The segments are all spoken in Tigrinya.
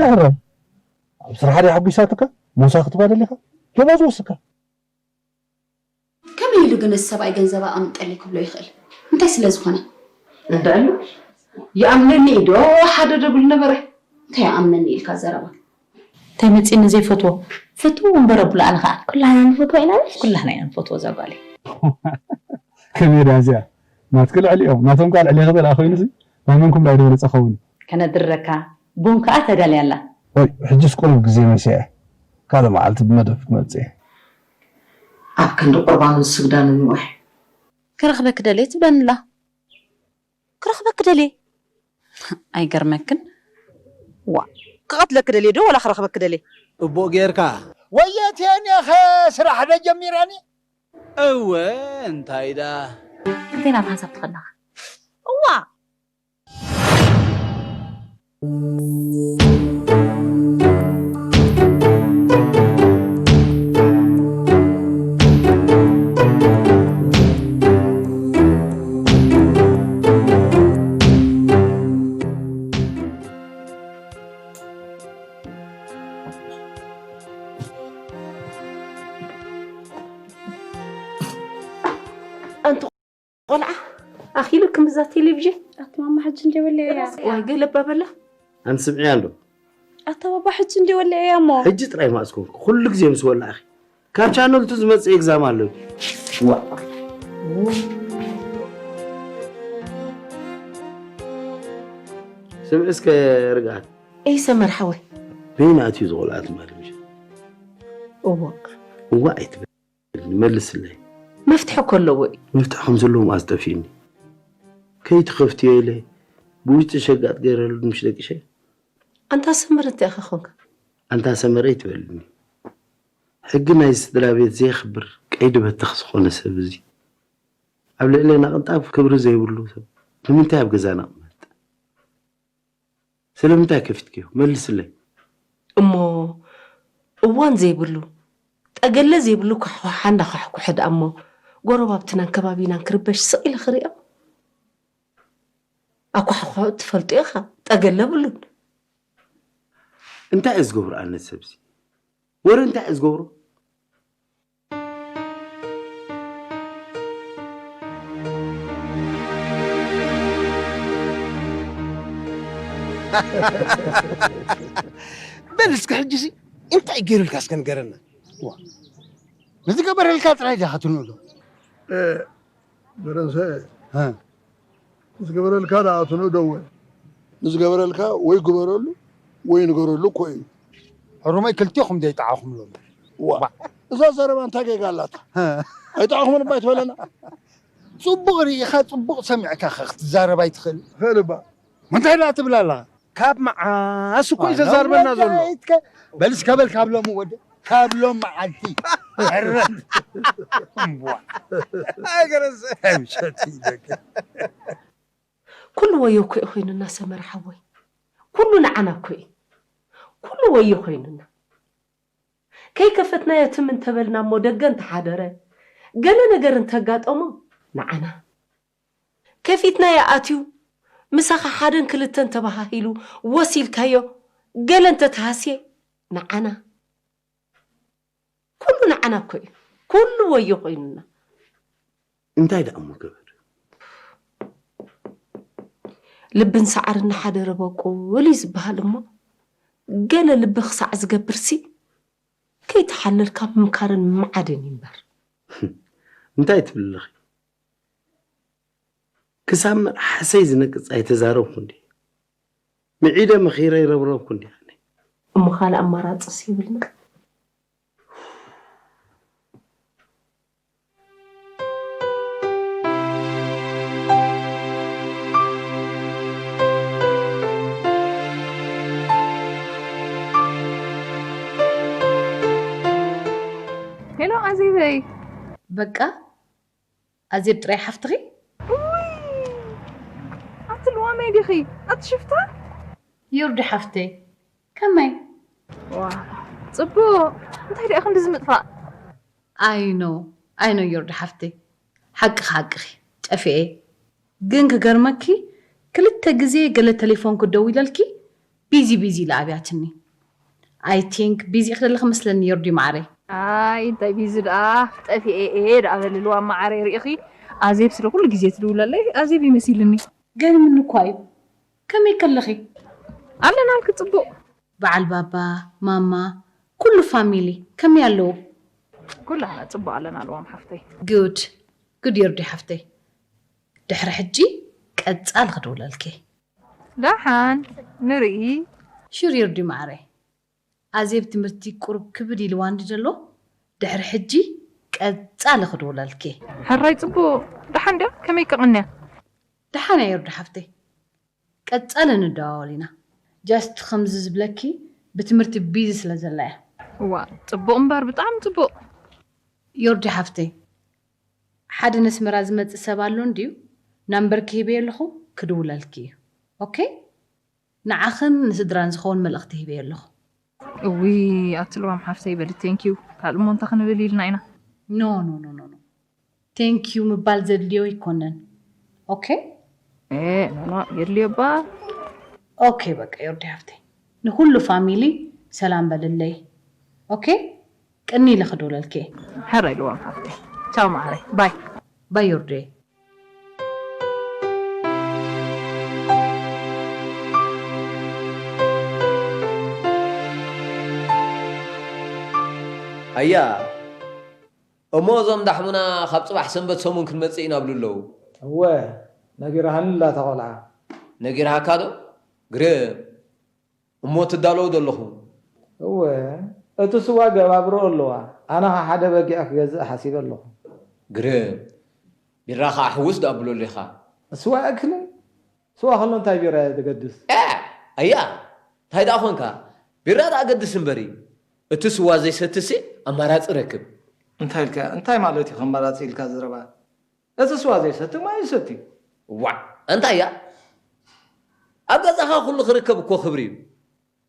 ኧረ ኣብ ስራሕ ድያ ሓጒሳትካ? ሞሳ ክትባ ደሊኻ? ደሞዝ ወስካ። ከመይ ኢሉ ግን እዚ ሰብኣይ ገንዘብ ኣቐምጠለይ ክብሎ ይኽእል? እንታይ ስለ ዝኾነ? እንድዕሉ ይኣምነኒ እዩ ዶ ሓደ ደብል ነበረ? እንታይ ይኣምነኒ ኢልካ ዘረባ? እንታይ መፂኒ ዘይፈትዎ? ፈትዎ እምበር ኣቡላ ኣነ ከዓ ኩላህና ንፈትዎ ኢና በል። ኩላህና ኢና ንፈትዎ እዛ ጓለይ። ከመይ ድያ እዚኣ? ናትኪ ልዕሊ እዮም ናቶም ከዓ ልዕሊ ክበል ኣኮይኑ ሲ ናይ መንኩም ዳይ ደበለፀ ኸውን። ከነድረካ ቡን ከዓ ተዳልያ ኣላ። ወይ ሕጅስ ቁሩብ ግዜ መሲዐ ካልእ መዓልቲ ብመደብ ክመፅእ እየ። ኣብ ክንዲ ቁርባኑ ዝስግዳሉ ንውሕ። ክረኽበኪ ደልየ ትብለኒ ኣላ። ክረኽበኪ ደልየ። ኣይገርመክን? ዋእ ክቐትለኪ ደልየ ዶ ወላ ክረኽበኪ ደልየ? ጽቡቕ ጌርካ። ወየትየን ኢኸ ስራሕ ዶ ጀሚረን እየ። እወ እንታይ ደኣ። እንታይ ናት ሓንሳብ ትኸድናኻ? እዋ! ኣንቲ ቆልዓ ኣኺሉ ክምዛ ቴሌቪዥን ኣቲ ማማ ሕጂ እንደ ወለያ ዋይ ገለባ በላ ኣንቲ ስምዕያ እንዶ ኣታ ባባ ሕጂ እንደ ወለያ እሞ ሕጂ ጥራይ ማእስኮ ኩሉ ግዜ ምስ ወላእኺ ካብ ቻነልቱ ዝመጽእ ኤግዛም ኣሎ ዋ ስምዒ እስከ ርግኣት ኤይ ሰመር ሓወይ በይን ኣትዩ ዝቆልኣት ማለት ምሽ እዋ እዋ ኣይትበል መልስለይ። መፍትሒ እኮ ኣለዎ እዩ። መፍትሒ ከም ዘለዎ መኣዝ ጠፊኡኒ። ከይትኸፍትዮ ኢለ ብውሽጢ ሸጋጥ ገይረሉ ምሽ ደቂሸ። ኣንታ ሰመረ እንታይ ኢኻ ኮንካ? ኣንታ ሰመረ ኣይትበልኒ። ሕጊ ናይ ስድራ ቤት ዘየኽብር ቀይዲ በተኽ ዝኾነ ሰብ እዚ ኣብ ልዕሌና ቅንጣብ ክብሪ ዘይብሉ ሰብ ንምንታይ ኣብ ገዛና ቅመጥ? ስለምንታይ ከፊትክዮ? መልስለይ። እሞ እዋን ዘይብሉ ጠገለ ዘይብሉ ኳሕኳሓ እንዳኳሕኩሐ ደኣ እሞ ጎረባብትናን ከባቢናን ክርበሽ ስቕ ኢለ ክሪኦ? ኣኳሕኩሑ ትፈልጦ ኢኻ፣ ጠገለ ብሉን። እንታይ እየ ዝገብሮ ኣነ ሰብዚ? ወረ እንታይ እየ ዝገብሮ? በል እስኪ ሕጂሲ እንታይ ገይሩልካ እስከ ንገረና። ዋ፣ ንዝገበረልካ ጥራይ ዲኻ ትንእዶ? በረንሰ፣ እ። ንዝገበረልካ ደኣ ትንእዶ እወ። ንዝገበረልካ ወይ ግበረሉ ወይ ንገረሉ እኮ እዩ። ሕሩመይ ክልቴኹም ደይጠዓኹም ሎሚ። ዋ፣ እዛ ዘረባ እንታይ ጌጋ ኣላታ? እ። ኣይጠዓኹምን እባ ኣይትበለና። ጽቡቕ ርኢኻ ጽቡቕ ሰሚዕካ ኸ ክትዛረብ ኣይትኽእል? ይኽእል እባ። እንታይ ደኣ ትብል ኣለኻ? ካብ መዓስ እኮ እዩ ዘዛርበና ዘሎ። በል እስከ በል ካብ ሎሚ ወደ ካብ ሎም መዓልቲ ዕረት እምቧ። ኣገረሰ። ምሸት ይደገ። ኩሉ ወዮ እኮ እዩ ኮይኑና ሰመረ ሓወይ። ኩሉ ንዓና እኮ እዩ። ኩሉ ወዮ ኮይኑና። ከይከፈትናዮ ትም እንተበልና እሞ ደገ እንተሓደረ ገለ ነገር እንተጋጠሞ ንዓና። ከፊትናዮ ኣትዩ ምሳኻ ሓደን ክልተን ተባሃሂሉ ወሲልካዮ ገለ እንተተሃስየ ንዓና ኩሉ ንዓና እኮ እዩ ኩሉ ወዮ ኮይኑና። እንታይ ደኣ እሞ ገበር? ልብን ሰዓርን ንሓደ ረበቁል እዩ ዝበሃል እሞ ገለ ልቢ ክሳዕ ዝገብርሲ ከይተሓለልካ ምምካርን ምምዓድን እዩ እምበር። እንታይ ትብሊ ኣለኺ? ክሳብ መልሓሰይ ዝነቅጽ ኣይተዛረብኩ እንድየ። ምዒደ መኺረ ይረብረብኩ እንድየ ኣነ። እሞ ካልእ ኣማራጽስ የብልና። ሄሎ ኣዜበይ። በቃ ኣዜብ ጥራይ ሓፍትኺ? ኣቲ ልዋመይ ዲኺ ኣቲ ሽፍታ? ዮርዲ ሓፍተይ ከመይ? ዋ ጽቡቕ እንታይ ደኣ ክንድዚ ምጥፋእ? ኣይኖ ኣይኖ ዮርዲ ሓፍተይ ሓቅኺ ሓቅኺ ጠፊኤ ግን ክገርመኪ ክልተ ግዜ ገለ ተሌፎን ክደዊለልኪ ቢዚ ቢዚ ኢላ ኣብያትኒ። I think ቢዚ ኢኺ ዘለኺ መስለኒ ዮርዲ ማዓረይ። ኣይ እንታይ ቢዚ ደኣ ጠፊኤ እየ ደኣ በልልዋ ማዓረይ። ርኢኺ ኣዜብ ስለ ኩሉ ግዜ ትድውለለይ ኣዜብ ይመሲልኒ። ገርምኒ እኳ እዩ። ከመይ ከለኺ? ኣለናልኪ ጽቡቕ። በዓል ባባ፣ ማማ፣ ኩሉ ፋሚሊ ከመይ ኣለዉ? ኩላህና ጽቡቕ ኣለና ልዋም ሓፍተይ። ጉድ ጉድ ዮርዲ ሓፍተይ። ድሕሪ ሕጂ ቀጻሊ ክድውለልኪ። ደሓን ንርኢ። ሹር ዮርዲ ማዓረይ። ኣዜብ ትምህርቲ ቁሩብ ክብድ ኢልዋ እንዲ ዘሎ ድሕሪ ሕጂ ቀጻሊ ክድውለልኪ። ሕራይ ጽቡቕ። ደሓን ድያ ከመይ ከቐንያ? ደሓን እያ ዮርዲ ሓፍተይ። ቀጻሊ ንደዋወል ኢና። ጃስት ከምዚ ዝብለኪ ብትምህርቲ ቢዚ ስለ ዘላ እያ። እዋ ጽቡቕ እምበር ብጣዕሚ ጽቡቕ። ዮርዲ ሓፍተይ ሓደ ነስመራ ዝመጽእ ሰብ ኣሎ እንድዩ ናምበር ክሂበዮ ኣለኹ ክድውለልኪ እዩ። ኦኬ ንዓኽን ንስድራን ዝኸውን መልእኽቲ ሂበዮ ኣለኹ። እውይ ኣቲ ልዋም ሓፍተይ በሊ ቴንኪዩ ካልእ እሞ እንታይ ክንብል ኢልና ኢና። ኖ ኖ ኖ ኖ ኖ ቴንኪዩ ምባል ዘድልዮ ኣይኮነን። ኦኬ ኤ ኖ ኖ የድልዮ እባ። ኦኬ በቃ ዮርዲ ሓፍተይ ንኹሉ ፋሚሊ ሰላም በልለይ። ኦኬ ቅኒ ኢለ ክድውለልኪ። ሕራይ ልዋም ሓፍተይ ቻው ማዓረይ ባይ። ባይ ዮርዲ። ኣያ እሞ እዞም ዳሕሙና ካብ ጽባሕ ሰንበት ሰሙን ክንመጽእ ኢና ብሉ ኣለዉ። እወ ነጊርሃኒ ኣላ እታ ቆልዓ። ነጊርሃካ ዶ? ግርም እሞ ትዳለዉ ዶ ኣለኹም? እወ እቲ ስዋ ገባብሮ ኣለዋ ኣነ ኸ ሓደ በጊዕ ክገዝእ ሓሲበ ኣለኹ። ግርም ቢራ ኸዓ ሕውስ ዶ ኣብለሉ ኢኻ? ስዋ ኣይኣክልን? ስዋ ከሎ እንታይ ቢራ እየ ዘገድስ? ኤእ ኣያ እንታይ ደኣ ኾንካ ቢራ ደኣ ኣገድስ እምበሪ እቲ ስዋ ዘይሰትሲ ኣማራጺ ረክብ። እንታይ ኢልካ እንታይ ማለት እዩ ከማራጺ ኢልካ ዘረባ? እቲ ስዋ ዘይሰቲ ማይ ይሰቲ። ዋዕ ኣንታ እያ ኣብ ገዛኻ ኩሉ ክርከብ እኮ ክብሪ እዩ።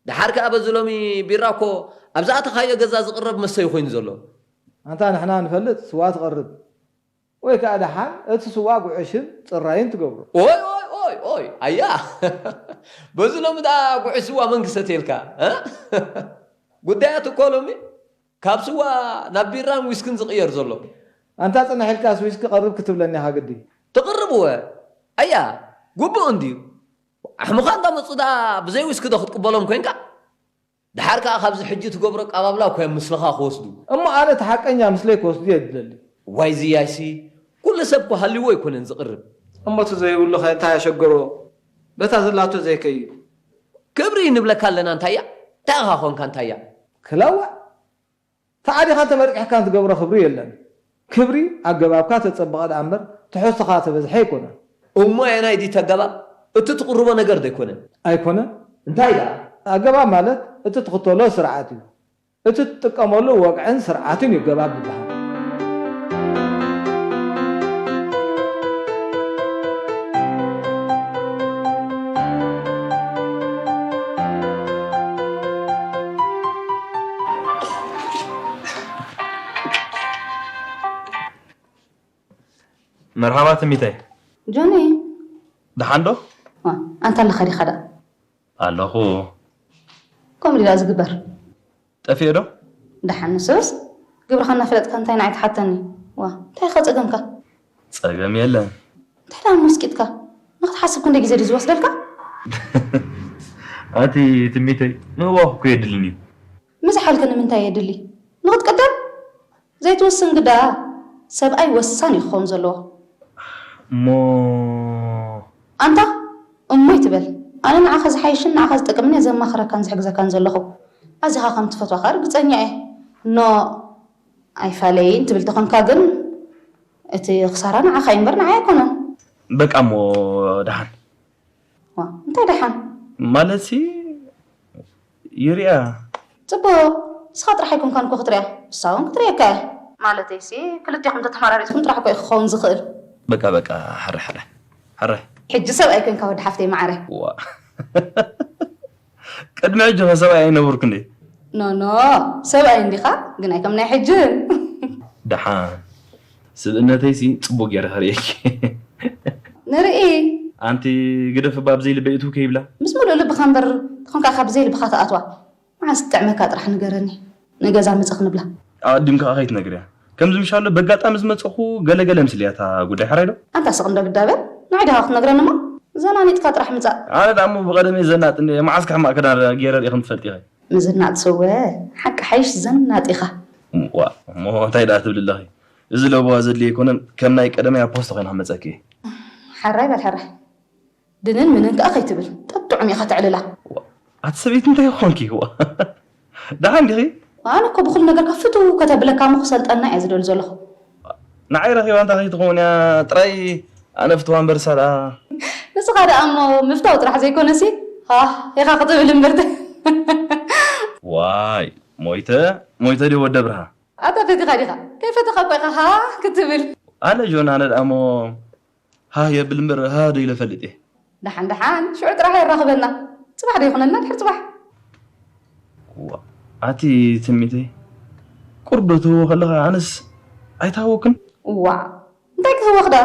ደሓር ከኣ በዚ ሎሚ ቢራ እኮ ኣብ ዝኣተኻዮ ገዛ ዝቕረብ መስተዩ ኮይኑ ዘሎ። ኣንታ ንሕና ንፈልጥ ስዋ ትቐርብ ወይ ከኣ ደሓን እቲ ስዋ ጉዕሽን ጽራይን ትገብሮ። ኦይ ኦይ ኦይ ኦይ ኣያ በዚ ሎሚ ደኣ ጉዕሽ ስዋ መን ክሰትየልካ? ጉዳያት እኮ ሎሚ ካብ ስዋ ናብ ቢራን ዊስክን ዝቕየር ዘሎ። ኣንታ ጽንሕ ኢልካስ ዊስኪ ቀርብ ክትብለኒ ኢኻ ግዲ። ትቕርብ እወ ኣያ ግቡእ እንድዩ። ኣሕምኻ እንዳመጹ ደኣ ብዘይ ዊስኪ ዶ ክትቅበሎም ኮይንካ? ደሓር ከኣ ካብዚ ሕጂ ትገብሮ ኣቀባብላ እኮ እዮም ምስልኻ ክወስዱ። እሞ ኣነ እቲ ሓቀኛ ምስለይ ክወስዱ እየ ዝደሊ። ዋይ ዝያይሲ ኩሉ ሰብ እኮ ሃልይዎ ኣይኮነን ዝቕርብ። እሞ እቲ ዘይብሉ ኸ እንታይ ኣሸገሮ በታ ዘላቶ ዘይከይድ። ክብሪ ንብለካ ኣለና እንታያ እንታይ ኢኻ ኾንካ እንታያ። ክላዋዕ ተዓዲኻን ተመርቂሕካን ትገብሮ ክብሪ የለን። ክብሪ ኣገባብካ ተጸበቐ ደኣ እምበር ትሕዝቶኻ ተበዝሐ ኣይኮነን። እሞ ኣየናይ ድዩ እቲ ኣገባብ? እቲ ትቕርቦ ነገር ዶ ኣይኮነን? ኣይኮነን። እንታይ ደኣ? ኣገባብ ማለት እቲ ትኽተሎ ስርዓት እዩ። እቲ ትጥቀመሉ ወግዕን ስርዓትን እዩ ኣገባብ ዝበሃል። መርሓባ ትሚተይ። ጆኒ። ደሓን ዶ? ዋ፣ ኣንታ ኣለኻ ዲኻ ደኣ? ኣለኹ። ከምኡ ድዩ ደኣ ዝግበር? ጠፊኤ ዶ? ደሓን ንስስ ግብርኻ እናፈለጥካ እንታይ ንዓይ ትሓተኒ? ዋ፣ እንታይ ኢኻ ጸገምካ? ጸገም የለን። እንታይ ደኣ መስኪትካ? ንኽትሓስብ ክንደይ ግዜ ድዩ ዝወስደልካ? ኣቲ ትሚተይ ምእዋኽ እኮ የድልን እዩ። ምዝሓል ከ ንምንታይ የድሊ? ንኽትቅደም? ዘይትውስን ግዳ ሰብኣይ ወሳኒ እዩ ክኸውን ዘለዎ። እሞ ኣንታ እሞ ይትበል። ኣነ ንዓኻ ዝሓይሽን ንዓኻ ዝጠቅምን እየ ዘማኽረካን ዝሕግዘካን ዘለኹ። ኣዚኻ ከም ትፈትዋ ከኣ ርግጸኛ እየ። ኖእ ኣይፋለይን ትብል ተኾንካ ግን እቲ ክሳራ ንዓኻ እዩ እምበር ንዓይ ኣይኮነን። በቃ እሞ ደሓን። ዋ እንታይ ደሓን? ማለትሲ ይሪኣ። ጽቡቕ ንስኻ ጥራሕ ኣይኮንካን እኮ ክትሪኣ ንሳ እውን ክትሪኣካ እያ። ማለተይሲ ክልቴኹም ተተመራሪፅኩም ጥራሕ እኮ እዩ ክኸውን ዝኽእል። በቃ በቃ ሕረ ሕረ ሕረ። ሕጂ ሰብኣይ ኮንካ ወዲ ሓፍተይ ማዓረ። ዋ ቅድሚ ሕጂ ኸ ሰብኣይ ኣይነበርኩን ድየ? ኖኖ ሰብኣይ እንዲኻ ግን ኣይከም ናይ ሕጂ። ደሓን ስብእነተይሲ ጽቡቕ ገይረ ከርእየኪ። ንርኢ። ኣንቲ ግደፍ እባ ብዘይ ልበይ እትው ከይብላ። ምስ ምሉእ ልብኻ እምበር ተኾንካ ካብ ብዘይ ልብኻ ትኣትዋ። መዓስ ትጥዕመካ ጥራሕ ንገረኒ። ንገዛ ምጽእ ክንብላ። ኣቐዲምካ ከኣ ከይትነግርያ። ከምዚ ምሻሎ በጋጣሚ ዝመጸኹ ገለ ገለ ምስልያ እታ ጉዳይ፣ ሕራይ ዶ? ኣንታ ስቕ እንዶ ግዳበ። ንዓይ ዲኻ ክትነግረኒ እሞ? ዘናኒጥካ ጥራሕ ምጻእ። ኣነ ደኣ እሞ ብቐደመይ ዘናጥ እንድየ። መዓስ ከ ሕማቕ ክዳን ገይረ ርኢኽን ትፈልጢ ኢኺ? ምዝናጥ ስወ፣ ሓቂ ሓይሽ ዘናጥ ኢኻ። ዋ፣ እሞ እንታይ ደኣ ትብሊ ኣለኺ? እዚ ለበዋ ዘድልዮ ኣይኮነን፣ ከም ናይ ቀደመይ ኣብ ፖስት ኮይና ክመጸኪ እየ። ሓራይ በል ሓራይ። ድንን ምንን ከኣ ከይትብል፣ ጠጥዑም ኢኻ ተዕልላ። ዋ፣ ኣቲ ሰበይቲ እንታይ ኮንኪ? ዋ፣ ደሓን ዲኺ? ኣነ እኮ ብኹሉ ነገርካ ፍትው ከተብለካ እሞ ክሰልጠና እየ ዝደሊ ዘለኹ። ንዓይ ረኺባ እንታይ ከይትኸውን እያ? ጥራይ ኣነ ፍትዋ እምበር እሳ ደኣ። ንስኻ ደኣ እሞ ምፍታው ጥራሕ ዘይኮነሲ፣ ሃህ ኢኻ ክትብል እምበር ተ-፣ ዋይ፣ ሞይተ፣ ሞይተ ድዩ ወደ ብርሃ? ኣታ ፈቲኻ ዲኻ? ከይፈተኻ እኮ ኢኻ ሃህ ክትብል። ኣነ ጆን፣ ኣነ ደኣ እሞ ሃህ የብል እምበር ሃህ ዶ ኢለ እፈልጥ እየ? ደሓን ደሓን፣ ሽዑ ጥራሕ የራኽበና። ጽባሕ ዶ ይኹነልና ድሕሪ ጽባሕ? ዋ፣ ኣቲ ትምኒተይ፣ ቁሩብ ዶ ትህቦ ከለኻ ኣነስ ኣይተሃወክን? ዋእ፣ እንታይ ክህወኽ ደኣ?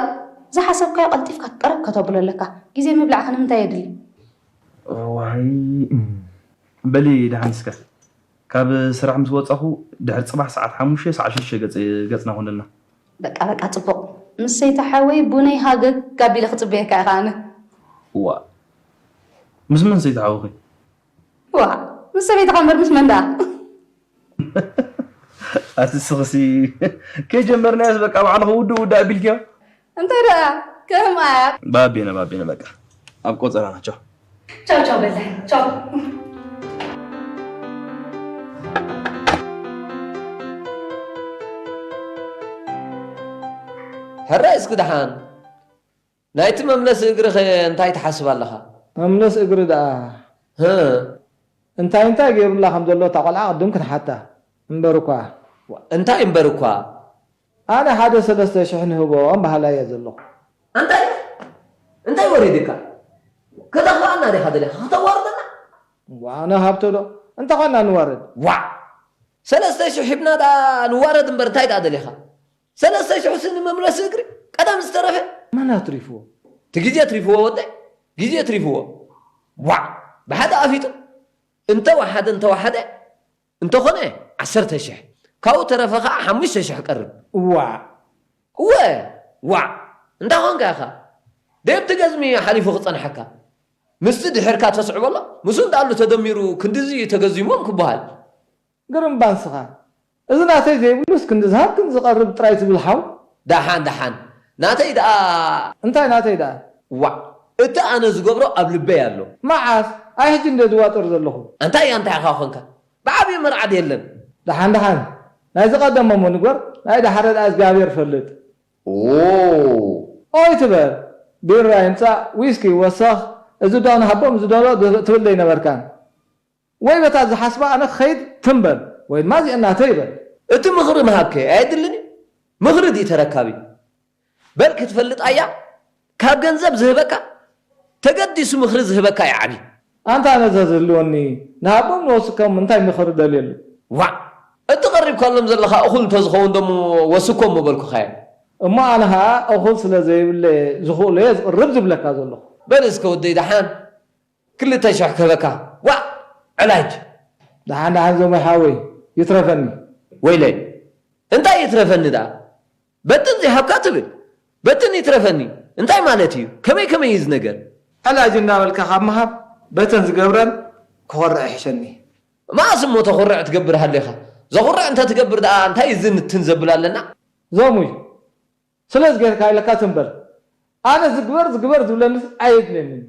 ዝሓሰብካዮ ቀልጢፍካ ቀረብ ከተብሎ ኣለካ። ግዜ ምብላዕኸ ንምንታይ የድሊ? ዋይ፣ እም፣ በሊ ደሓን እስከ። ካብ ስራሕ ምስ ወጻኹ ድሕሪ ጽባሕ ሰዓት ሓሙሽተ፣ ሰዓት ሽዱሽተ ገጽ-፣ ገጽና ኮነልና። በቃ፣ በቃ፣ ጽቡቕ። ምስ ሰይቲ ሓወይ ቡነይ ሃገግ ኣቢለ ክጽበየካ እየ ከኣ ኣነ። ዋእ፣ ምስ መን ሰይቲ ሓውኺ? ዋእ፣ ምስ ሰበይትኻ እምበር ምስ መን ደኣ? ኣቲ ስኽሲ ከይጀመርናዮስ በቃ ባዕልኹ ውድእ ውድእ ኣቢልክዮ። እንታይ ደኣ ከም ኣያ። ባቤነ፣ ባቤነ፣ በቃ ኣብ ቆጸራና። ቻው። ቻው፣ ቻው በለ። ቻው። ሕራይ እስኪ ደሓን። ናይቲ መምለሲ እግሪ ኸ እንታይ ትሓስብ ኣለኻ? መምለሲ እግሪ ደኣ? ህ። እንታይ እንታይ ገይሩላ ከም ዘሎ እታ ቆልዓ ቅድም ክንሓታ። እምበር እኳ። እንታይ እምበር እኳ? ኣነ ሓደ ሰለስተ ሽሕ ንህቦም በሃላይ እየ ዘለኹ። እንታይ? እንታይ ወሪድካ? ከተኽፍኣና ዲኻ ደሊኻ? ከተዋርደና? ዋእ፣ ኣነ ሃብቶ ዶ? እንተኾንና ንዋረድ። ዋእ! ሰለስተ ሽሕ ሂብና ደኣ ንዋረድ እምበር እንታይ ደኣ ደሊኻ? ሰለስተ ሽሕ ሲ ንመምለሲ እግሪ ቀደም ዝተረፈ። መን ኣትሪፍዎ? እቲ ግዜ ኣትሪፍዎ ወደይ፣ ግዜ ኣትሪፍዎ። ዋእ! ብሓደ ኣፊጡ እንተወሓደ፣ እንተወሓደ እንተኾነ ዓሰርተ ሽሕ፣ ካብኡ ተረፈ ኸዓ ሓሙሽተ ሽሕ ቀርብ። ዋእ! እወ፣ ዋእ! እንታይ ኾንካ ኢኻ? ደየብቲ ገዝሚ ሓሊፉ ክጸንሓካ? ምስቲ ድሕርካ ተስዕቦ ኣሎ? ምስኡ እንዳኣሉ ተደሚሩ ክንድዚ ተገዚሞም ክበሃል። ግርም ባንስኻ። እዚ ናተይ ዘይብሉስ ክንዲ ዝሃብ ክንዲ ዝቐርብ ጥራይ ትብል ሓው? ደሓን፣ ደሓን። ናተይ ደኣ እንታይ ናተይ ደኣ? ዋእ! እቲ ኣነ ዝገብሮ ኣብ ልበይ ኣሎ። መዓስ? ኣይ ሕጂ እንደ ዝዋጥር ዘለኹ። ኣንታይ ኣንታይ ኢኻ ኾንካ? ብዓብዪ መርዓድ የለን። ደሓን፣ ደሓን። ናይ ዝቐደሞም ንግበር፣ ናይ ደሓረ ደኣ እግዚኣብሔር ፈልጥ። ኦ! ኦይ ትበል። ቢራ ይምጻእ፣ ዊስኪ ይወሰኽ፣ እዚ ዶ ንሃቦም፣ እዚ ዶ ትብል ዘይነበርካን። ወይ በታ ዝሓስባ ኣነ ክኸይድ ትም በል፣ ወይ ድማ እዚአን ናተይ በል። እቲ ምኽሪ ምሃብከ ኣየድልን እዩ? ምኽሪ ድዩ ተረካቢ? በል ክትፈልጥ ኣያ፣ ካብ ገንዘብ ዝህበካ፣ ተገዲሱ ምኽሪ ዝህበካ ይዓቢ። ኣንታ ኣነ ዘዝህልወኒ፣ ንሃቦም ንወስኮም እንታይ ምኽሪ ደልየሉ? ዋእ! እቲ ቀሪብካሎም ዘለኻ እኹል እንተዝኸውን ደሞ ወስኮም ምበልኩኻዮ። እሞ ኣነ ኸኣ እኹል ስለ ዘይብለ ዝኽእሎየ ዝቕርብ ዝብለካ ዘለኹ። በል እስከ ወደይ ደሓን ክልተ ሽሕ ክህበካ። ዋእ! ዕላጅ። ደሓን ደሓን ዞመይ ሓወይ፣ ይትረፈኒ። ወይለይ! እንታይ ይትረፈኒ ደኣ? በትን ዘይሃብካ ትብል፣ በትን ይትረፈኒ። እንታይ ማለት እዩ? ከመይ ከመይ እዩ እዚ ነገር? ዕላጅ እናበልካ ካብ ምሃብ፣ በተን ዝገብረን ክኾርዕ ይሕሸኒ። መኣስ እሞ ተኹርዕ ትገብር ሃሊኻ? ዘኹርዕ እንተትገብር ደኣ እንታይ እዚ ንትን ዘብል ኣለና? ዞሙይ፣ ስለዚ ጌርካ ኢለካ ትም በል። ኣነ ዝግበር ዝግበር ዝብለኒ ኣየድልየንን።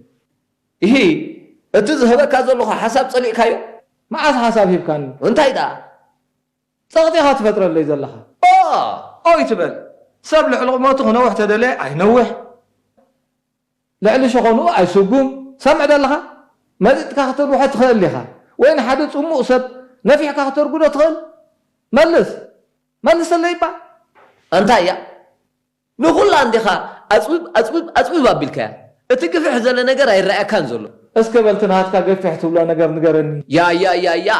ኢሂ፣ እቲ ዝህበካ ዘለኹ ሓሳብ ጸሊእካዮ? መዓስ ሓሳብ ሂብካኒ? እንታይ ደኣ? ጸቕጢ ኢኻ ትፈጥረለይ ዘለኻ። ኦ! ኦይ ትበል። ሰብ ልዕሊ ቁመቱ ክነውሕ ተደለየ ኣይነውሕ። ልዕሊ ሸኾንኡ ኣይስጉም። ሰምዕ ደለኻ? መጢጥካ ከተንውሖ ትኽእል ኢኻ። ወይ ንሓደ ጽሙእ ሰብ ነፊሕካ ከተርጉዶ ትኽእል? መልስ። መልሰለይ እባ። ኣንታ እያ። ንኹላ እንዲኻ ኣጽብብ፣ ኣጽብብ፣ ኣጽብብ ኣቢልካያ። እቲ ግፍሕ ዘለ ነገር ኣይረኣየካን ዘሎ። እስከ በልቲ ናትካ ገፊሕ ትብሎ ነገር ንገረኒ። ያ፣ ያ፣ ያ፣ ያ።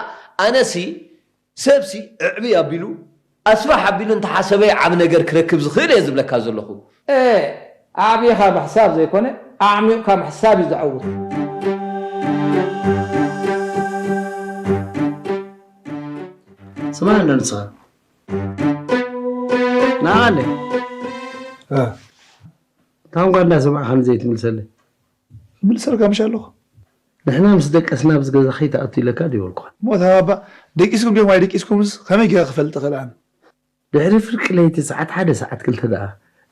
ኣነሲ ሰብሲ እዕብይ ኣቢሉ፣ ኣስፋሕ ኣቢሉ እንተሓሰበ ዓቢ ነገር ክረክብ ዝኽእል እየ ዝብለካ ዘለኹ። ኤ፣ ኣዕቢኻ ምሕሳብ ዘይኮነ፣ ኣዕሚቕካ ምሕሳብ እዩ ዘዐውት። ስማዕ እንዶ ንስኻ ንዓለ ታንኳ እንዳሰማዕካ ንዘይትምልሰለይ ምልሰልካ ምሽ ኣለኹ። ንሕና ምስ ደቀስና ኣብዚ ገዛ ከይትኣቱ ኢለካ ድበልኩኻ። ሞት ሃባባ ደቂስኩም ዲኹም ኣይደቂስኩምስ ከመይ ጌረ ክፈልጥ ክኽእል ኣነ? ድሕሪ ፍርቂ ለይቲ ሰዓት ሓደ ሰዓት ክልተ ደኣ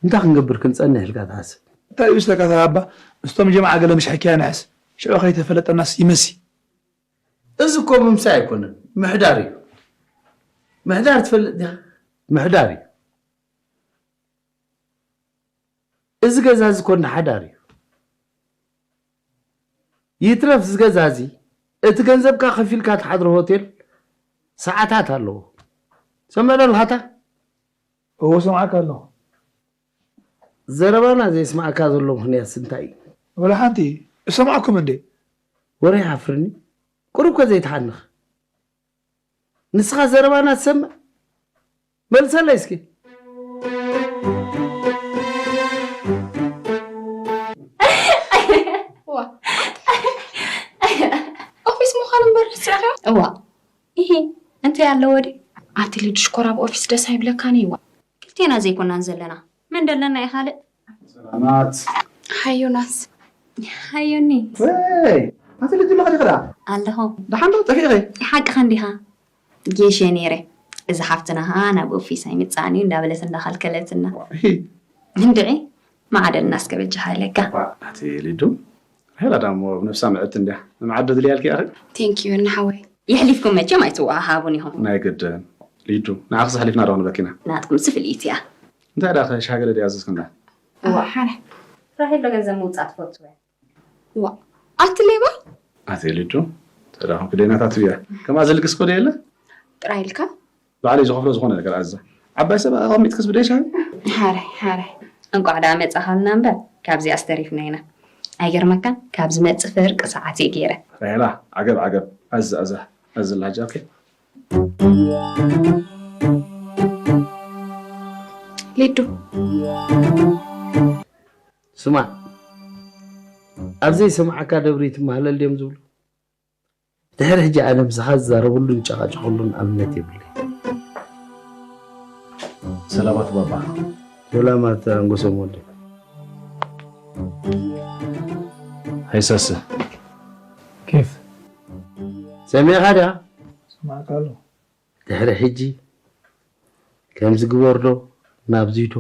እንታይ ክንገብር ክንጸንሕ ኢልካ ትሓስብ? እንታይ እዩ ስለካ ተባባ ምስቶም ጀምዓ ገለ ምሽ ሕክያ ንሕስ ሽዑ ከይተፈለጠናስ ይመሲ። እዚ እኮ ምምሳይ ኣይኮነን ምሕዳር እዩ። ምሕዳር ትፈልጥ ዲኻ? ምሕዳር እዩ። እዚ ገዛ እዚ ኮንዶ ሓዳር እዩ። ይትረፍ እዚ ገዛ እዚ እቲ ገንዘብካ ከፊልካ ትሓድሮ ሆቴል ሰዓታት ኣለዎ። ሰምዕ ዶ ኣለኻታ? እዎ ሰምዓካ ኣለኹ። ዘረባና ዘየስማዓካ ዘሎ ምኽንያትስ እንታይ እዩ? ወላ ሓንቲ እሰምዓኩም እንዴ? ወረ ይሓፍርኒ። ቁሩብ ከ ዘይትሓንኽ። ንስኻ ዘረባና ትሰምዕ? መልሰለይ እስኪ። ኦፊስ ምዃኑ እምበር ረሲዕኽዮ? እዋ። ኢሂ፣ እንታይ ኣለዎ ድዩ? ኣቲ ሊዱ ሽኮር ኣብ ኦፊስ ደስ ኣይብለካን እዩ። ክልቴና ዘይኮናን ዘለና። መን ደለና እዩ ካልእ? ሰላማት። ሃዮናስ። ሃዮኒ። ወይ ኣቲ ልጅ ለኸ ዲኸዳ ኣለኹ። ደሓን ዶ ጠፊእኺ? ሓቅኻ እንዲኻ። ጌሸ ነይረ። እዛ ሓፍትና ኸዓ ናብ ኦፊስ ኣይምጻእን እዩ እንዳበለት እንዳኸልከለትና። እንድዒ ማዕደልና እስከ በጃኻ ኢለካ። ኣቲ ሊዱ ሄላ ዳሞ ነብሳ ምዕብቲ እንድያ። ንመዓዶ ድልያልኪ ኣኺ? ቴንኪዩ ንሓወይ። የሕሊፍኩም መቸም ኣይትወሃሃቡን ኢኹም። ናይ ግድን ሊዱ ንዓኽስ ኣሕሊፍና ዶ ክንበኪና? ናትኩምሲ ፍልይቲ እያ። እንታይ ደኣ ሻሂ ገለ ድዩ ኣዘዝክና? እዋ ሓረ ራሄል ዶ ገንዘብ ምውፃእ ትፈቱ እያ። እዋ ኣቲ ሌባ። ኣቲ ሊዱ ተዳኹም ክደይናታት እያ። ከምኣ ዝልግስ ኮደ የለ? ጥራይ ኢልካ ባዕለይ ዝኸፍሎ ዝኾነ ነገር ኣዛ ዓባይ ሰብ ኣቐሚጥክስ ብደይ ሻሂ? ሓረ ሓረ እንቋዕ ደኣ መጻኻልና እምበር ካብዚኣስ ተሪፍና ኢና። ኣይገርመካን ካብ ዝመጽእ ፍርቂ ሰዓት እየ ገይረ። ራሄላ ዓገብ ዓገብ ኣዛ ኣዛ ኣዚ ላጃ ኦኬ። ሊዱ ስማዕ ኣብ ዘይሰምዓካ ደብሪ ትመሃለል ድዮም ዝብሉ ድሕሪ ሕጂ ኣነ ምሳኻ ዝዛረበሉን ዝጨቓጨቐሉን ኣብነት የብለይ። ሰላማት ባባ። ሰላማት ኣንጎሶም ወዲ። ሃይሰስ ኬፍ ሰሚዕኻ ድያ? ሰማዕካ ኣሎ። ድሕሪ ሕጂ ከምዚ ግበር ዶ ናብዚ ዶ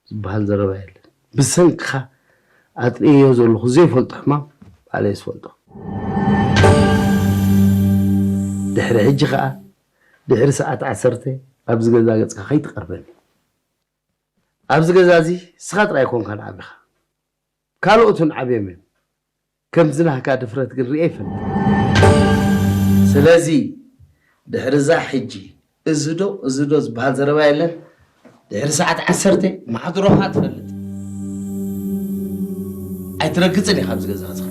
ዝበሃል ዘረባ የለን። ብሰንክኻ ኣጥርየዮ ዘለኹ ዘይፈልጦ ሕማም ባዕለይ ዝፈልጦ። ድሕሪ ሕጂ ኸኣ ድሕሪ ሰዓት ዓሰርተ ኣብዚ ገዛ ገጽካ ከይትቐርበኒ። ኣብዚ ገዛ እዚ ንስኻ ጥራይ ኣይኮንካን ዓቢኻ። ካልኦት እውን ዓብዮም እዮም። ከምዚ ናህካ ድፍረት ግን ርእየ ኣይፈልጥን። ስለዚ ድሕሪ እዛ ሕጂ እዚ ዶ እዚ ዶ ዝበሃል ዘረባ የለን። ድሕሪ ሰዓት ዓሰርተ ማሕድሮኻ ትፈልጥ። ኣይትረግጽን ኢኻ ኣብዚ ገዛ እዚ ኸኣ።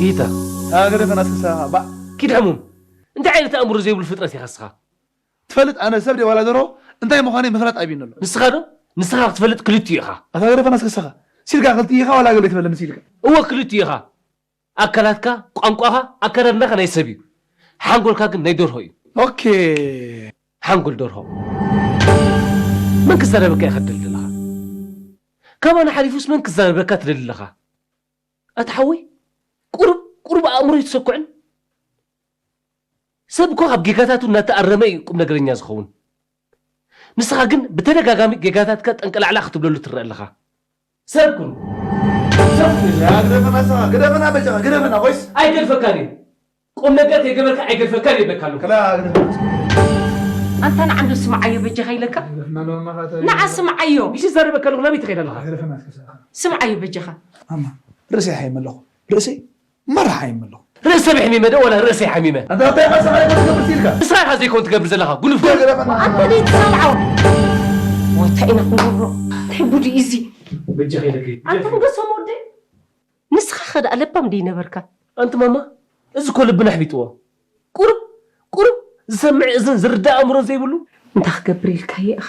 ኢታ ኣገደፈና ስሳ ባ ኪድ ሕሙም እንታይ ዓይነት ኣእምሮ ዘይብሉ ፍጥረት ኢኻ ንስኻ? ትፈልጥ ኣነ ሰብ ድየ ዋላ ደርሆ እንታይ ምዃነይ ምፍላጥ ኣብዩኒ ኣሎ። ንስኻ ዶ ንስኻ ክትፈልጥ ክልቲኡ ኢኻ። ኣታ ገደፈና እስከ ንስኻ ሲልካ ክልቲኡ ኢኻ ዋላ ገለ ትበለኒ ሲልካ። እወ ክልቲኡ ኢኻ። ኣካላትካ፣ ቋንቋኻ፣ ኣከዳድናኻ ናይ ሰብ እዩ። ሓንጎልካ ግን ናይ ደርሆ እዩ። ኦኬ። ሓንጎል ደርሆ። መን ክዛረበካ ኢኻ ትደሊ ዘለኻ? ካባና ሓሊፉስ መን ክዛረበካ ትደሊ ኣለኻ? ኣታ ሓወይ ቁሩብ ቁሩብ ኣእምሮ ኣይትሰኩዕን? ሰብ እኮ ካብ ጌጋታቱ እናተኣረመ እዩ ቁምነገረኛ ዝኸውን። ንስኻ ግን ብተደጋጋሚ ጌጋታትካ ጠንቀላዕላዕ ክትብለሉ ትረአ ኣለኻ። ሰብ ኩን። ሰብ ኩን ኢለ። ግደፈና ንስኻ፣ ግደፈና በጃኻ፣ ግደፈና ኮይስ። ኣይገድፈካን እየ። ቁምነገር ከይገበርካ ኣይገድፈካን እየ ይብለካ ኣለኹ። ክላ ግደፈና ንስኻ። ኣንታ ንዓ እንዶ ስምዓዮ በጃኻ ኢለካ። ግደፈና ንስኻ፣ እንታይ ንዓ ስምዓዮ። ይዛረበካ ኣለኹ፣ ናበይ ትኸይድ ኣለኻ? ግደፈና እስከ ንስኻ። ስምዓዮ በጃኻ። ማማ፣ ርእሰይ ሓይመ ኣለኹ። ርእሰይ መራሓ ይመለኹ። ርእሰ ብሕሚመ ዶ ወላ ርእሰይ ሓሚመ? ኣንታ እንታይ ሓሳብ ኣይኮን ትገብር ኢልካ? ንስኻ ኢኻ ዘይኮን ትገብር ዘለኻ ጉኑፍ። ኣንተ ደይ ትሰምዖ። ወታ ኢና ክንገብሮ። እንታይ ጉድ እዩ እዚ? በጃኺ ኢለኪ። ኣንተ ክንገሶም ወደይ። ንስኻ ኸ ደኣ ለባም ደይ ነበርካ? ኣንቲ ማማ፣ እዚ እኮ ልብና ኣሕቢጥዎ። ቁሩብ ቁሩብ ዝሰምዕ እዝን ዝርዳእ ኣእምሮን ዘይብሉ። እንታይ ክገብር ኢልካዮ ኢኻ?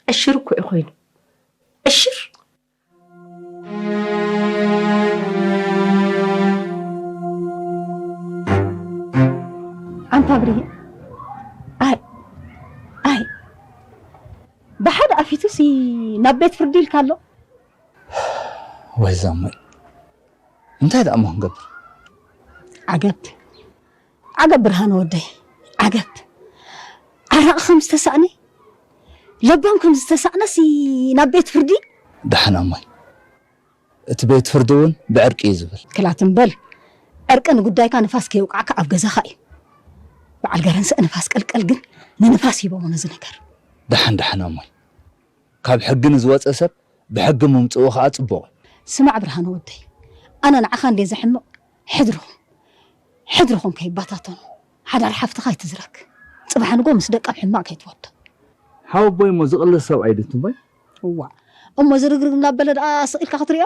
ዕሽር እኮ እዩ ኮይኑ። ዕሽር። ኣንታ ብርሂን፣ ኣይ፣ ኣይ፣ ብሓደ ኣፊቱሲ ናብ ቤት ፍርዲ ኢልካ ኣሎ። ወይ ዛመይ፣ እንታይ ደኣ እሞ ክንገብር? ዓገብ፣ ዓገብ ብርሃነ ወደይ፣ ዓገብ። ዓራቂ ከም ዝተሳእነ፣ ለባም ከም ዝተሳእነሲ ናብ ቤት ፍርዲ። ደሓን ኣሞይ፣ እቲ ቤት ፍርዲ እውን ብዕርቂ እዩ ዝብል። ክላት እምበል፣ ዕርቂ ንጉዳይካ ንፋስ ከይውቃዕካ ኣብ ገዛኻ እዩ። በዓል ገረንስእ ንፋስ ቀልቀል ግን ንንፋስ ሂቦሞ ነዚ ነገር። ደሓን ደሓን ኣሞይ፣ ካብ ሕጊ ንዝወፀ ሰብ ብሕጊ ምምፅኡ ከዓ ፅቡቕ እዩ። ስማዕ ብርሃነ ወደይ፣ ኣነ ንዓኻ እንድየ ዘሕምቕ፣ ሕድርኹም ሕድርኹም ከይባታተኑ፣ ሓዳር ሓፍትኻ ኣይትዝረግ። ፅባሕ ንጎ ምስ ደቃ ኣብ ሕማቕ ከይትወዶ። ሓወቦይ እሞ ዝቕለስ ሰብኣይ ድዩ ትንቦይ? እዋ እሞ ዝርግርግ እናበለ ደኣ ስቕ ኢልካ ክትሪኦ?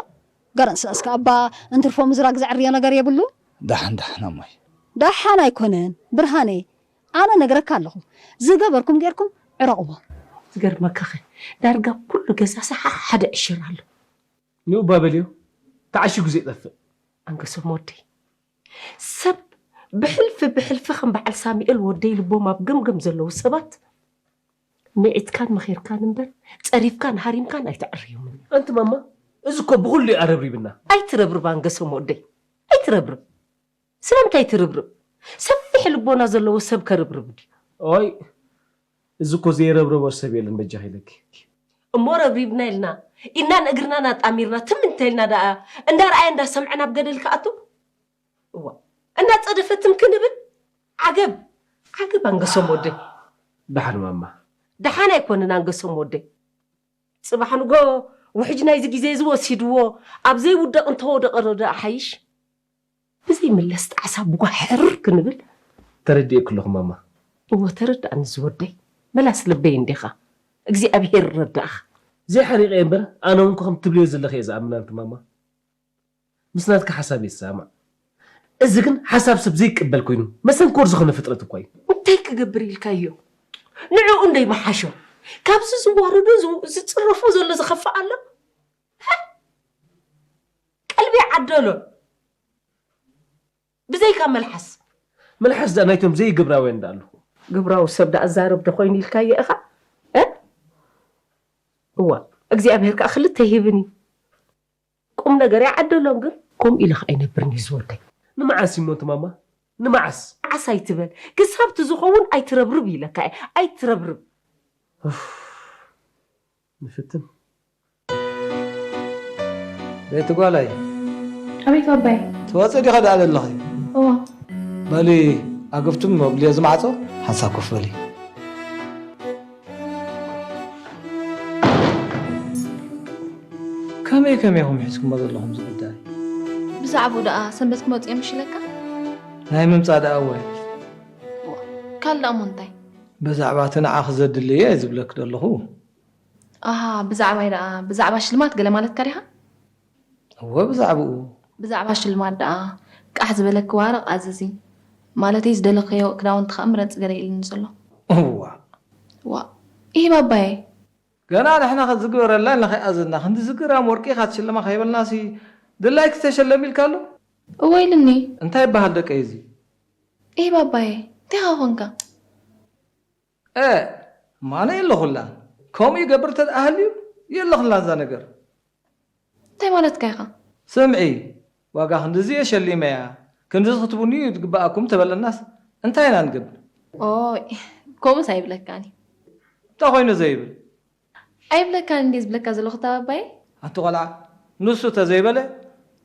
ገረንስእ እስከ ኣባ እንትርፎ ምዝራግ ዘዕርዮ ነገር የብሉ። ደሓን ደሓን ኣሞይ። ደሓን ኣይኮነን ብርሃነይ፣ ኣነ ነግረካ ኣለኹ። ዝገበርኩም ጌርኩም ዕረቕዎ። ዝገርመካኸ ዳርጋ ኩሉ ገዛሲ ሓደ ዕሽር ኣሎ። ንኡባ በልዮ ተዓሺጉ ዘይጠፍእ። ኣንገሶም ወደይ ሰብ ብሕልፊ ብሕልፊ ከም በዓል ሳሙኤል ወደይ ልቦም ኣብ ገምገም ዘለዉ ሰባት ምዒትካን መኺርካን እምበር ጸሪፍካን ሃሪምካን ኣይተዕርዮምን እዮም። ኣንቲ ማማ እዚ እኮ ብኹሉ እዩ ኣረብሪብና። ኣይትረብርብ ኣንገሶም ወደይ ኣይትረብርብ። ስለምንታይ ትርብርብ? ሰፊሕ ልቦና ዘለዎ ሰብ ከርብርብ ድዩ? ኦይ እዚ እኮ ዘይረብረቦ ሰብ የለን በጃኺ ኢለኪ። እሞ ረብሪብና ኢልና ኢድናን እግርናን ኣጣሚርና ትም እንተኢልና ደኣ እንዳረኣየ እንዳሰምዐ ናብ ገደል ክኣቱ? እዋ እንዳጸደፈ ትም ክንብል? ዓገብ ዓገብ ኣንገሶም ወደይ። ደሓን ማማ። ደሓን ኣይኮንን ኣንገሶም ወደይ። ጽባሕ ንጎ ውሕጅ ናይዚ ግዜ እዚ ወሲድዎ ኣብ ዘይውደቕ እንተወደቐ ዶ ደኣ ሓይሽ? ብዘይምለስ ጣዕሳ ብጓሕ ሕርር ክንብል። ተረዲኤኪ ኣለኹ ማማ። እወ ተረዳእኒ ዝወደይ፣ መላስ ልበይ እንዲኻ። እግዚኣብሄር ይረዳእኻ። ዘይሓሪቐ እየ እምበር ኣነ እውን ከምቲ ትብልዮ ዘለኺ እየ ዝኣምን ኣንቲ ማማ። ምስ ናትኪ ሓሳብ እየ ዝሰማማዕ። እዚ ግን ሓሳብ ሰብ ዘይቅበል ኮይኑ መሰንኮር ዝኾነ ፍጥረት እኳ እዩ። እንታይ ክገብር ኢልካዮ? ንዕኡ እንዶ ይመሓሾ። ካብዚ ዝዋረዶ ዝጽረፎ ዘሎ ዝኸፍእ ኣሎ? ቀልቢ ዓደሎ ብዘይካ መልሓስ። መልሓስ ደኣ ናይቶም ዘይግብራውያን ደኣ ኣለኹ። ግብራዊ ሰብ ደኣ ዛረብ ዶ ኮይኑ ኢልካዮ ኢኻ? እ? እዋ እግዚኣብሔር ከኣ ክልተ ይህብን እዩ። ቁም ነገር ይዓደሎም ግን ከምኡ ኢልኻ ኣይነብርን እዩ ዝወደይ። ንመዓስ እዩ እሞ እቲ ማማ? ንመዓስ? መዓስ ኣይትበል። ክሳብ እቲ ዝኸውን ኣይትረብርብ ኢለካ እየ። ኣይትረብርብ። ንፍትን። ቤቲ ጓለይ። ኣቤት ባባይ። ትወፂ ዲኻ ደኣ ዘለኺ? እዋ። በሊ ኣግፍትም መብልዮ ዝማዕፆ ሓንሳብ ኮፍ በሊ። ከመይ ከመይኹም ሒዝኩሞ ዘለኹም እዚ ጉዳይ? ብዛዕባኡ ደኣ ሰንበት ክመፁ እዮም ምሽ ኢለካ? ናይ ምምፃእ ደኣ እወ። ካልእ ደኣ እሞ እንታይ? ብዛዕባ እቲ ንዓኺ ዘድሊ እየ ዝብለኪ ዘለኹ። ኣሃ ብዛዕባይ ደኣ ብዛዕባ ሽልማት ገለ ማለትካ ዲኻ? እወ ብዛዕብኡ። ብዛዕባ ሽልማት ደኣ ቃሕ ዝበለኪ ዋርቕ ኣዝዚ። ማለተይ ዝደለኽዮ ክዳውንቲ ኸኣ ምረጺ ገለ ኢሉኒ ዘሎ። እዋእ። ዋእ። ኢሂ ባባየ። ገና ንሕና ዝግበረልና ኢልና ከይኣዘዝና ክንድዚ ግራም ወርቂ ኢኻ ትሽለማ ከይበልናሲ ድላይኪ ተሸለሚ ኢልካሉ? እወ ኢሉኒ። እንታይ ይበሃል ደቀይ እዚ? ኢሂ ባባየ። እንታይ ኢኻ ኾንካ? ኤእ ማነ የለኹላን ከምኡ ይገብር ተደኣ ሃልዩ የለኹላን እዛ ነገር። እንታይ ማለትካ ኢኻ? ስምዒ ዋጋ ክንድዚ እየ ሸሊመያ ክንድዚ ክትቡኒ እዩ ዝግበኣኩም ተበለናስ እንታይ ኢና ንገብር? ኦይ ከምኡስ ኣይብለካን እዩ። እንታይ ኮይኑ ዘይብል? ኣይብለካን እንድየ ዝብለካ ዘለኹ እታ ባባየ። ኣንቲ ቆልዓ ንሱ ተዘይበለ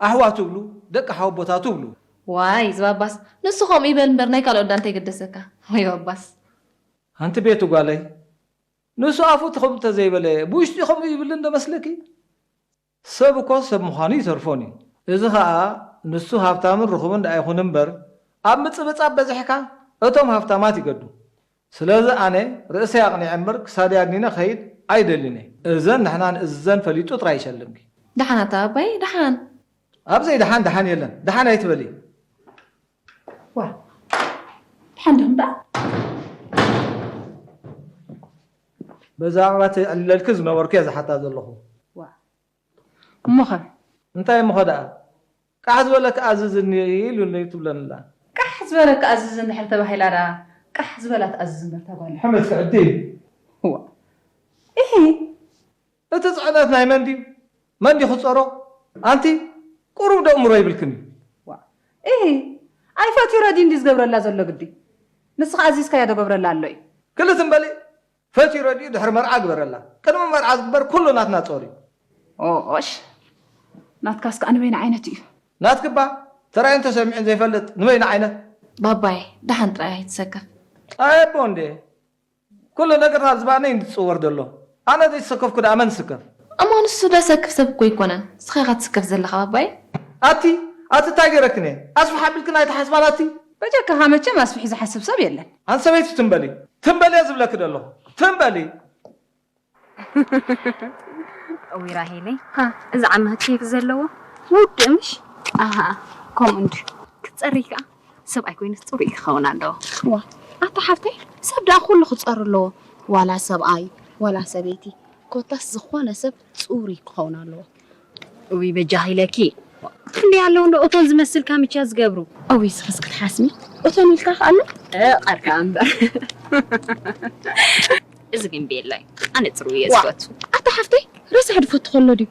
ኣሕዋቱ እብሉ ደቂ ሓወቦታቱ እብሉ። ዋይ እዚ ባባስ ንሱ ከምኡ ይበል እምበር ናይ ካልኦት ዳ እንታይ ገደሰካ? ወይ ባባስ። ኣንቲ ቤቲ ጓለይ፣ ንሱ ኣፉ ትኹም እንተዘይበለ ብውሽጢ ከምኡ ይብል እንዶ መስለኪ? ሰብ እኮ ሰብ ምዃኑ ይተርፎን እዩ። እዚ ኸኣ ንሱ ሃብታምን ርኹብን ደኣ ይኹን እምበር ኣብ ምጽብጻብ በዚሕካ እቶም ሃብታማት ይገዱ። ስለዚ ኣነ ርእሰይ ኣቕኒዐ እምበር ክሳደይ ኣድኒነ ክኸይድ ኣይደልን እየ። እዘን ንሕና ንእዝዘን ፈሊጡ ጥራይ ይሸልምኪ። ደሓን ኣታ ኣባይ ደሓን። ኣብ ዘይደሓን ደሓን የለን። ደሓን ኣይትበሊ። ዋ ደሓን ዲኹም ደኣ? በዛ ኣዕባ ተዕልለልኪ ዝነበርኩ እየ ዝሓታ ዘለኹ። ዋ እሞኸ እንታይ እሞኸ ደኣ? ቃሕ ዝበለ ክኣዝዝኒ ኢሉኒ ትብለንላ። ቃሕ ዝበለ ክኣዝዝ እንድሕር ተባሂላ ደኣ ቃሕ ዝበላ ትኣዝዝ እምበር እታ ጓል። ሕመት ክዕዲ ዋ እሂ እቲ ፅዕነት ናይ መን ድዩ? መን ድዩ ክፀሮ? ኣንቲ ቁሩብ ዶ እምሮ ይብልክን እዩ? ዋ እሂ ኣይፈትዩ ረድዩ እንዲ ዝገብረላ ዘሎ ግዲ ንስኻ ኣዚዝካዮ ዶ ገብረላ ኣሎ እዩ። ክልት እምበሊ ፈትዩ ረድዩ ድሕሪ መርዓ ግበረላ። ቅድሚ መርዓ ዝግበር ኩሉ ናትና ፆር እዩ። ኦሽ ናትካስ ከዓ ንበይና ዓይነት እዩ። ናትክባ ተራእዩን ተሰሚዑን ዘይፈልጥ ንበይና ዓይነት። ባባይ ደሓን ጥራይ ኣይትሰከፍ። ኣየቦ እንዴ ኩሉ ነገር ኣብ ዝባነይ እንድትፅወር ዘሎ ኣነ ዘይተሰከፍኩ ደኣ መን ስከፍ? እሞ ንሱ ደሰክፍ ሰብ እኮ ኣይኮነን ንስኻ ኢኻ ትስከፍ ዘለኻ ባባይ። ኣቲ ኣቲ እንታይ ገይረክን እየ ኣስፍሕ ኣቢልክን ኣይትሓስባን ኣቲ። በጃካኻ መቸም ኣስፍሒ ዝሓስብ ሰብ የለን። ኣን ሰበይቲ ትም በሊ ትም በሊ እየ ዝብለኪ ደለኹ ትም በሊ። እውይ ራሄለይ እዚ ዓመት ኬፍ ዘለዎ ውድእ ምሽ ኣሃ ከምኡ እንድዩ ክትፀርይ ከዓ ሰብኣይ ኮይኑስ ፅሩይ ክኸውን ኣለዎ ዋ ኣታ ሓፍተይ ሰብ ደኣ ኩሉ ክፀሩ ኣለዎ ዋላ ሰብኣይ ዋላ ሰበይቲ ኮታስ ዝኾነ ሰብ ፅሩይ ክኸውን ኣለዎ እውይ በጃኺ ኢለኪ ክንደይ ኣለዉ እንዶ እቶን ዝመስል ካምቻ ዝገብሩ እውይ ስኽስ ክትሓስሚ እቶን ኢልካ ከኣሎ ቀርካ እምበር እዚ ግን ቤላ እዩ ኣነ ፅሩ እየ ዝፈቱ ኣታ ሓፍተይ ረሳሕ ድፈቱ ከሎ ድዩ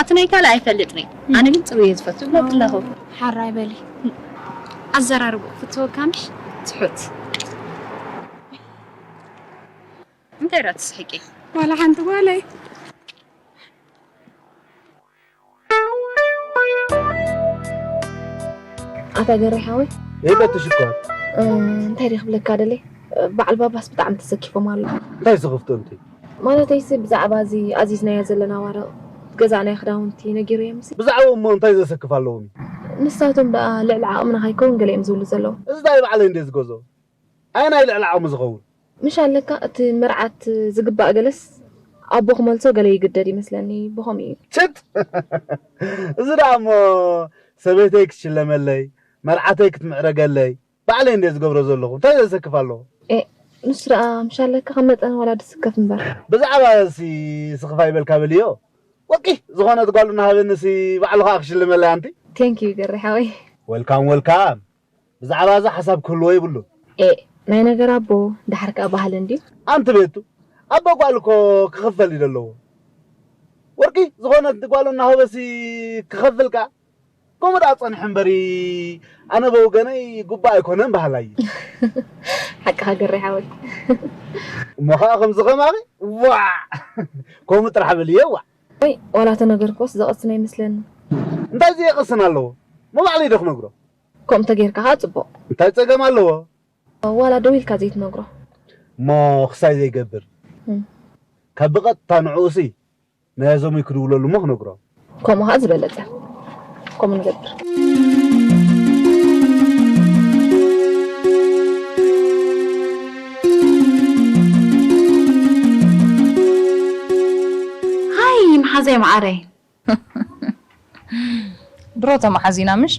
ኣቲ ናይ ካልእ ኣይፈልጥን እየ ኣነ ግን ፅሩ እየ ዝፈቱ ብለኪ ኣለኹ ሓራይ በሊ ኣዘራርቡ ፍትወካ ምሽ ትሑት እንታይ ዳ ትስሕቂ ዋላ ሓንቲ ጓለይ ኣታ ገሬ ሓወይ ይበትሽ እኮ እንታይ ድየ ክብለካ ደልየ በዓል ባባስ ብጣዕሚ ተሰኪፎም ኣለዉ እንታይ ዝኽፍቱ እንቲ ማለተይሲ ብዛዕባ እዚ ኣዚዝናዮ ዘለና ዋረቕ ዝገዛእናዮ ክዳውንቲ ነጊረዮምሲ ብዛዕብኡ እሞ እንታይ ዘሰክፍ ኣለዎም እዩ ንሳቶም ደኣ ልዕሊ ዓቕምና ከይከውን ገለ እዮም ዝብሉ ዘለዉ እዚ ደኣ ባዕለይ እንድየ ዝገዝኦ ኣየናይ ልዕሊ ዓቕሚ ዝኸውን ምሽ ኣለካ እቲ መርዓት ዝግባእ ገለስ ኣቦ ክመልሶ ገለ ይግደድ ይመስለኒ ብኸምኡ እዩ። ችት እዚ ደኣ እሞ ሰበይተይ ክትሽለመለይ መርዓተይ ክትምዕረገለይ ባዕለይ እንደ ዝገብሮ ዘለኹ እንታይ ዘሰክፍ ኣለዎ? ኤእ ንሱ ደኣ ምሽ ኣለካ ከም መጠን ወላዲ ስከፍ እምበር። ብዛዕባ ሲ ስኽፍ ኣይበልካ በልዮ ወቂ ዝኾነት ጓል እናሃበኒ ሲ ባዕሉ ኸኣ ክሽልመለይ ኣንቲ። Thank you ገሬ ሓወይ። Welcome welcome ብዛዕባ እዚ ሓሳብ ክህልዎ የብሉን። ኤእ ናይ ነገር ኣቦ ደሓር ከኣ ባህሊ እንድዩ። ኣንቲ ቤቱ ኣቦ ጓል እኮ ክኽፈል እዩ ዘለዎ። ወርቂ ዝኾነት ጓል እናሃበሲ ክኸፍል ከኣ ከምኡ ደኣ ጸኒሑ እምበሪ ኣነ በወገነይ ጉባእ ኣይኮነን በሃላይ እየ። ሓቅኻ ገሬ ሓወይ። እሞ ኸኣ ከምዚ ኸማኺ ዋዕ ከምኡ ጥራሕ በልዮ ዋዕ። ወይ ዋላ ተነገርክዎስ ዘቐስን ኣይመስለንን። እንታይ ዘየቐስን ኣለዎ? ሞ ባዕለይ ዶ ክነግሮ? ከምኡ ተጌርካ ከኣ ጽቡቕ። እንታይ ጸገም ኣለዎ? ዋላ ደው ኢልካ ዘይትነግሮ? እሞ ክሳይ ዘይገብር እም። ካብ ብቐጥታ ንዕኡሲ ናይ ኣዞመይ ክድውለሉ እሞ ክነግሮ። ከምኡ ከኣ ዝበለጸ። ከምኡ ንገብር። ሃይ መሓዛይ መዓረይ። ድሮ ተመሓዚና ምሽ?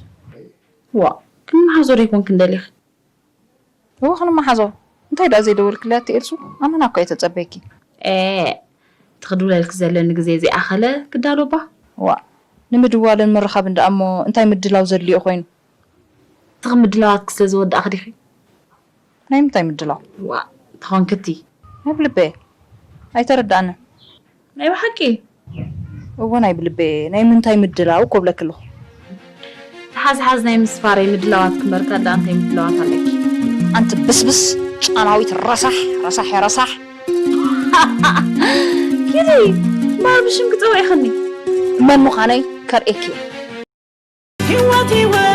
ዋእ ክንመሓዞ ዶ ይኮን ክንደሊኺ? እወ ክንመሓዞ። እንታይ ደኣ ዘይደወልክለይ ኣቲ ኤልሱ? ኣመና እኮ እየ ተጸበየኪ። ኤእ እቲ ክድውለልኪ ዘለኒ ግዜ ዘይኣኸለ ክዳሎ እባ። ዋእ ንምድዋልን ምርኻብን ደኣ እሞ እንታይ ምድላው ዘድልዮ ኮይኑ? ትኺ ምድላዋትኪ ስለ ዝወዳእኺ ዲኺ? ናይ ምንታይ ምድላው? ዋእ ተኾንኪ እቲ። ናይ ብልበየ። ኣይተረድኣንን። ናይ ብሓቂ? እወ ናይ ብልበየ። ናይ ምንታይ ምድላው እኮ እብለኪ ኣለኹ። ተሓዝሓዝ ናይ ምስፋረይ ምድላዋትኪ እምበር ካልእ ደኣ እንታይ ምድላዋት ኣለኪ? ኣንቲ ብስብስ ጨናዊት ረሳሕ ረሳሕ ረሳሕ። ኪዲ እምበኣር ብሽምኪ ጸዊዕኽኒ። መን ምዃነይ ከርእየኪ እየ።